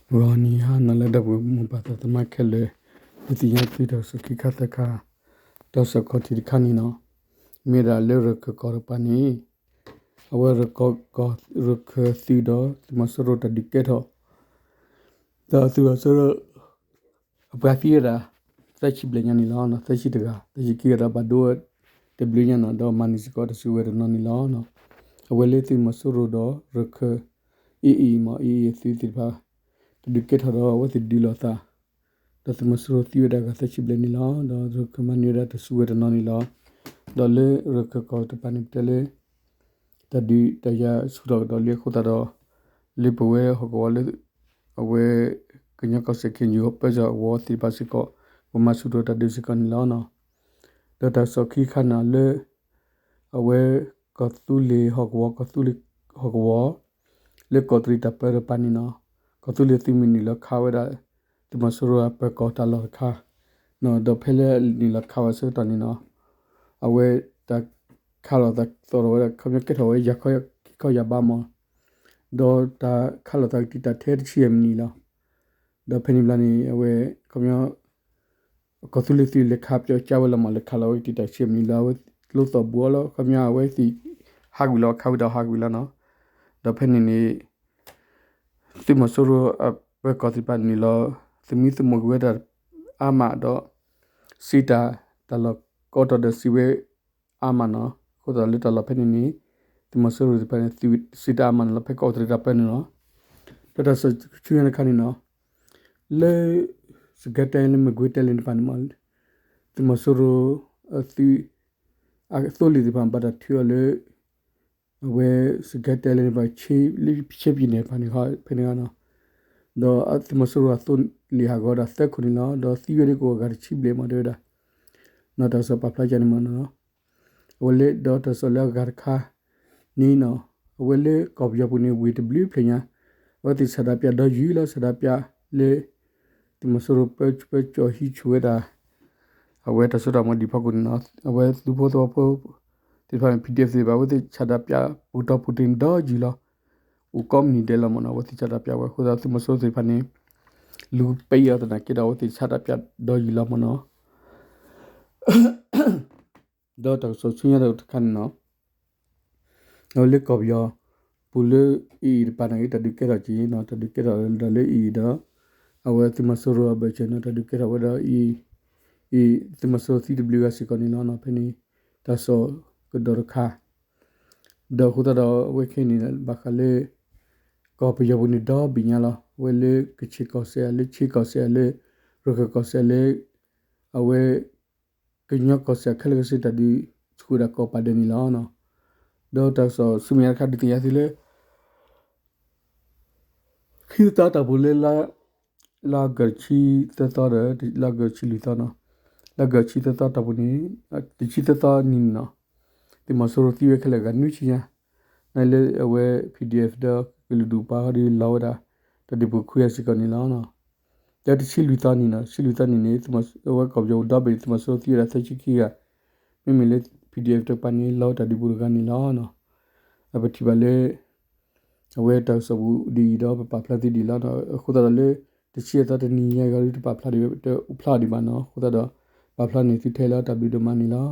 ဂီၤနံၤဟါနၤလၢအဂ့ၤ ဒီပုၢ်ဝဲၢ်မိၢ်ပၢ်သးသမါခဲလၢာ်, ဒုးသ့ၣ်ညါသုတၢ်ကစီၣ်ခံခါသၢခါ, တၢ်ကစီၣ်ခီၣ်ထံးတခါန့ၣ်နီၤ, မ့ၢ်ဒၣ်လၢရခၢၣ်ကီၢ်တကပၤန့ၣ်, အဝဲရခၢၣ်ကီၢ် ရခၢၣ်သုးဒီးသုးမီၤစိရိၤတၢ်ဒုးကဲထီၣ် ဒီးသုးမီၤစိရိၤ အပှၤသံဝဲဒၣ် သၢဆံဘျဲၣ်ညါန့ၣ်လီၤ. သၢဆံတဂၤ သၢဆံခံဂၤဒီးဘၣ်ဒိဝဲတဘျုးညါနီၤ, ဒီးမၤန့ၢ်စ့ၢ်ကီးတၢ်စုကဝဲၤတနီၤန့ၣ်လီၤ. အဝဲလၢသုးမီၤစိရိၤဒီးရခၢၣ် အ့အ့ၣ်မး အ့အ့ၣ်သုးသ့ၣ်တဖၣ် တဒုးကဲထီၣ်ဒီးအဝဲသ့ၣ်ဒုးလိာ်သး ဒီးသုးမီၤစိရိၤသံဝဲဒၣ်ဂၤသၢဆံဘျဲၣ်န့ၣ်လီၤ. ဒီးရခၢၣ်မၤန့ၢ်ဝဲဒၣ်တၢ်စုကဝဲၤတနီၤန့ၣ်လီၤ. ဒီးလၢရခၢၣ်ကီၢ်တကပၤန့ၣ် ပတဲလၢ တၢ်ဒုးတၢ်ယၤဆူၣ်ထီၣ်ကဒီးလံအဃိသတးဒီး လၢပဝဲဟီၣ်ကဝီၤလၢ အဝဲ ကညီကီၢ်စဲၣ် ခ့ၣ်ယူၣ် ပၢဆှၢအဝီသ့ၣ်တဖၣ်စ့ၢ်ကီး ပမၤဆူၣ်ထီၣ်တၢ်ဒုးစ့ၢ်ကီးန့ၣ်လီၤ. ဒီးတၢ်ကစီၣ်ခံခါန့ၣ်လၢ အဝဲ ကီၢ်သူလ့ၤဟီၣ်ကဝီၤ ကီၢ်သူလ့ၤဟီၣ်ကဝီၤ လၢကီးတရံးတၢ်ပၢတကပၤန့ၣ်နီၤ, ကီၢ်သူလ့ၤသုးမုၢ်နုာ်လီၤခးဝဲဒၣ် သုးမီၤစိရိၤအပၢၤကီၢ်တၢ်လီၢ်တခါ, ဒီးဖဲလၢနုာ်လီၤခးဝဲဆၢကတီၢ်န့ၣ်နီၤ, အဝဲတၢ်ခးလိာ်သးသိးထီၣ်ဝဲဒၣ် ခီပညီကဲထီၣ်ဝဲယၤခီယၤဘါမး, ဒီးတၢ်ခးလိာ်သးကတံာ်တာ်ထဲတဆံယဲၢ်မံးနံးလီၤ. ဒီးဖဲန့ၣ်ဘျီန့ၣ် အဝဲ ခီပညီ ကီၢ်သူလ့ၤသုးလဲၤခးပၠီကၠါဝဲလီၤမး လဲၤခးလီၤဝဲကတံာ်တာ်ဆံယဲၢ်မံးနံးလီၤ. အဝဲလိၣ်သီၣ်ဘူးအီၤလီၤ ခီပညီအဝဲသ့ၣ် ဟးကွံာ်လီၤ ခးဝံၤဒီးဟးကွံာ်လီၤနီၤ. ဒီးဖဲန့ၣ်န့ၣ် သုးမီၤစိရိၤအပၢၤကီၢ်သ့ၣ်တဖၣ်နုာ်လီၤ သမံသမိးက့ၤဝဲဒၣ်အါမးဒီး စံးတၢ်တၢ်လီၢ်ကိးတီၤဒီးစံးဝဲအါမးနီၤ. အဃိသတးလၢတၢ်လီၢ်ဖဲန့ၣ်န့ၣ် သုးမီၤစိရိၤသ့ၣ်တဖၣ်န့ၣ် စံးတၢ်အါမးန့ၣ်လီၤ ဖဲကီးတရံးတၢ်ပၢန့ၣ်လီၤ. ဒီးတၢ်ကစီၣ်ဆူညါတခါန့ၣ်နီၤ လၢ စကဲတဲလၢမကွ့ၤတဲလၢတဖၣ်န့ၣ်မး သုးမီၤစိရိၤ အသုး အသိလ့ၣ်သ့ၣ်တဖၣ်ဘၣ်တၢ်ထုးအီၤလၢ အဝဲ စကဲတဲလၢတဖၣ် လၢဆ့ပံၤန့ၣ်တဖၣ်န့ၣ် ဖဲန့ၣ်နီၤ. ဒီးသုးမီၤစိရိၤအသိလ့ၣ်ဟးဂီၤဒၣ်သၢခိၣ်န့ၣ်လီၤ. ဒီးသံဝဲဒၣ်ကိးဂၤတဆံဘျဲၣ်မးတဲဝဲဒၣ် နီၤ တၢ်ကစီၣ်ပာ်ဖျါကန့ၣ်မးနီၤ. အဝဲလၢဒီးတၢ်ကစီၣ်လၢအဂၤတခါန့ၣ်နီၤ အဝဲလၢကီၢ်ပယီၤပူၤန့ၣ် ဝ့ၢ်တဘျုးဖျၢၣ်ညါ အဝဲသ့ၣ်ဆန္ဒပြဒီယုၢ်လီၤ ဆန္ဒပြလၢ သုးမီၤစိရိၤပၢဆူၣ်ပၢကၠီၤဟံးဆူၣ်ဝဲဒၣ် အဝဲတၢ်စိတၢ်ကမီၤဒံးဖီခိၣ်န့ၣ်နီၤ အဝဲသုးဖိသဝီဖိသ့ၣ်တဖၣ်န့ၣ် ပီၣ်ဒံၣ်အ့ၣ်သ့ၣ်တဖၣ် အဝဲသ့ၣ်ဆန္ဒပြပူၤတီၢ်ပူၤတ့ၢ်န့ၣ်ဒီယုၢ်လီၤ. အိၣ်ကိးမုၢ်နံၤဒဲးလီၤမးနီၤ အဝဲသ့ၣ်ဆန္ဒပြဝဲအဃိသတးသုးမီၤစိရိၤသ့ၣ်တဖၣ်န့ၣ် လူၤပံအီၤသနာ်က့ဒီးအဝဲသ့ၣ်ဆန္ဒပြဒီယုၢ်လီၤမးနီၤ. ဒီးတၢ်ကစီၣ်ဆူညါတခါန့ၣ်နီၤ အဝဲလၢကီၢ်ပယီၤပူၤလၢ အ့အ့ၣ်တပၤန့ၣ် တၢ်ဒုးကဲထီၣ်က့ၤနီၤ တၢ်ဒုးကဲထီၣ်ဒီးလၢအ့အ့ၣ်ဒီး အဝဲသုးမီၤစိရိၤအဘၢၣ်စၢၤန့ၣ် တၢ်ဒုးကဲထီၣ်ဝဲဒီး အ့အ့ၣ် သုးမီၤစိရိၤသံတဘျုးဂၤစ့ၢ်ကီးန့ၣ်လီၤ. ဖဲန့ၣ် တၢ်ကစီၣ်ကဒီးတခါ ဒီးအဃိသတးဒီးအဝဲခဲအံၤန့ၣ် ဘၣ်ဃးလၢ ကီၢ်ပယီၤပူၤန့ၣ်ဒီဘ့ၣ်ညါလီၤ. အဝဲလၢကခ့ၣ်ကီၢ်စဲၣ် လၢခ့ကီၢ်စဲၣ် လၢရခၢၣ်ကီၢ်စဲၣ် လၢ အဝဲ ကညီကီၢ်စဲၣ်ခဲလၢာ်ခဲဆ့တၢ်ဒုးဆူၣ်ဝဲဒၣ်ကိးပာ်ဒဲးန့ၣ်လီၤ. ဒီးတၢ်ကစီၣ်ဆူမဲာ်ညါတခါဒုးသ့ၣ်ညါသုလၢ ခံသီတၢ်ပူၤလၢ လါအီကူးတဆံသၢသီဒီး လါအီကူးတဆံလွံၢ်သီနီၤ, လါအီကူးတဆံသၢသီတၢ်ပူၤန့ၣ် တဆံသၢသီနံၤန့ၣ်နီၤ, သုးမီၤစိရိၤသံဝဲခဲလၢာ်အဂၤနွံဆံညါ, နလၢအဝဲ ပီၣ်ဒံၣ်အ့ၣ် ဒီးကလုာ်ဒူၣ်ပှၤဟီဒုးလီၤဝဲဒၣ် တၢ်ဒုးပူၤခွံဂၤစ့ၢ်ကီးန့ၣ်လီၤ. ဒီးတဆံလွံၢ်သီနံၤနီၤ, တဆံလွံၢ်သီနံၤန့ၣ် အဝဲကီၢ်ပယီၤပူၤဒီဘ့ၣ်န့ၣ် သုးမီၤစိရိၤသံဝဲဒၣ်သၢဆံခံဂၤ, မ့မ့ၢ်လၢ ပီၣ်ဒံၣ်အ့ၣ် တကပၤန့ၣ် လီၤဝဲတၢ်ဒုးပူၤတဂၤန့ၣ်လီၤ. အပထံၣ်ဘၣ်လၢ အဝဲတၢ်ကစီၣ်ပူၤဒ်အံၤဒီး ပပာ်ဖျါသုဒ်အံၤလီၤ. အဃိသတးဒီးလၢ တဆံအသီတနံၤညါအံၤဒီး တပာ်ဖျါဒံး တပာ်ဖျါဒံးဘၣ်နီၤ. အဃိသတးဒီး ပာ်ဖျါန့ၢ်သုထဲလီၤ. တၢ်ဘျုးဒိၣ်မးန့ၣ်လီၤ.